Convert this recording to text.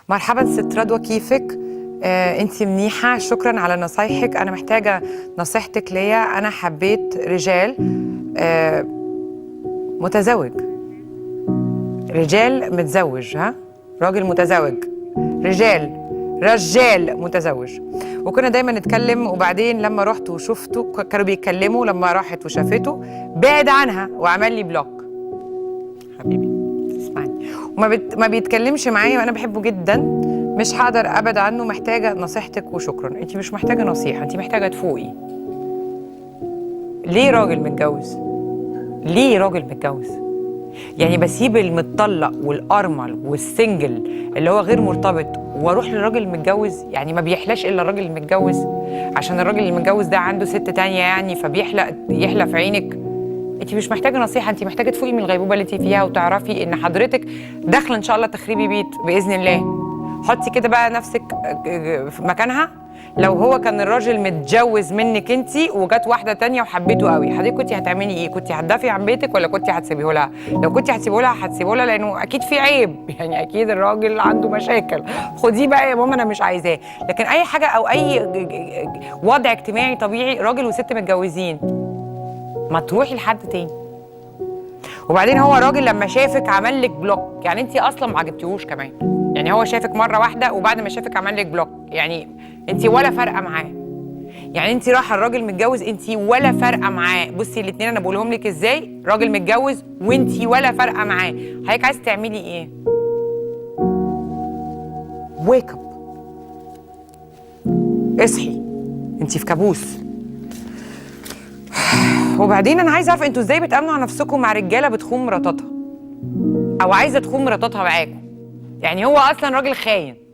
مرحبا ست رضوى، كيفك؟ انت منيحة؟ شكرا على نصايحك. انا محتاجة نصيحتك ليا. انا حبيت رجال متزوج، رجال متزوج، ها، راجل متزوج، رجال متزوج، وكنا دايما نتكلم. وبعدين لما رحت وشفته كانوا بيتكلموا، لما راحت وشافته بعد عنها وعمل لي block. حبيبي اسمعني، وما بيتكلمش معايا، وانا بحبه جدا، مش هقدر ابعد عنه. محتاجه نصيحتك وشكرا. انت مش محتاجه نصيحه، انت محتاجه تفوقي. ليه راجل متجوز؟ ليه راجل متجوز؟ يعني بسيب المتطلق والارمل وال single اللي هو غير مرتبط واروح للراجل المتجوز؟ يعني ما بيحلاش الا الراجل المتجوز؟ عشان الراجل المتجوز ده عنده ست تانية يعني، فبيحلق يحلى في عينك؟ انت مش محتاجه نصيحه، انت محتاجه تفوقي من الغيبوبه اللي انت فيها وتعرفي ان حضرتك داخله ان شاء الله تخربي بيت باذن الله. حطي كده بقى نفسك في مكانها. لو هو كان الراجل متجوز منك انت وجت واحدة تانية وحبيته قوي، حضرتك كنت هتعملي ايه؟ كنت هتدافعي عن بيتك ولا كنت هتسيبيه لها؟ لو كنت هتسيبيه لها هتسيبيه لها، لانه اكيد في عيب، يعني اكيد الراجل عنده مشاكل، خديه بقى يا ماما انا مش عايزاه. لكن اي حاجة او اي وضع اجتماعي طبيعي، راجل وست متجوزين، ما تروحي لحد تاني. وبعدين هو راجل لما شافك عمل لك block، يعني انت اصلا ما عجبتيهوش كمان، يعني هو شافك مرة واحدة وبعد ما شافك عمل لك block، يعني انت ولا فارقه معاه. يعني انت رايحة الراجل متجوز، انت ولا فارقه معاه. بصي الاثنين انا بقولهم لك ازاي، راجل متجوز وانت ولا فارقه معاه، حضرتك عايزه تعملي ايه؟ wake up، اصحي، انت في كابوس. وبعدين انا عايزه اعرف انتوا ازاي بتامنوا على نفسكم مع رجاله بتخون مراتاتها او عايزه تخون مراتاتها معاكم؟ يعني هو اصلا راجل خاين.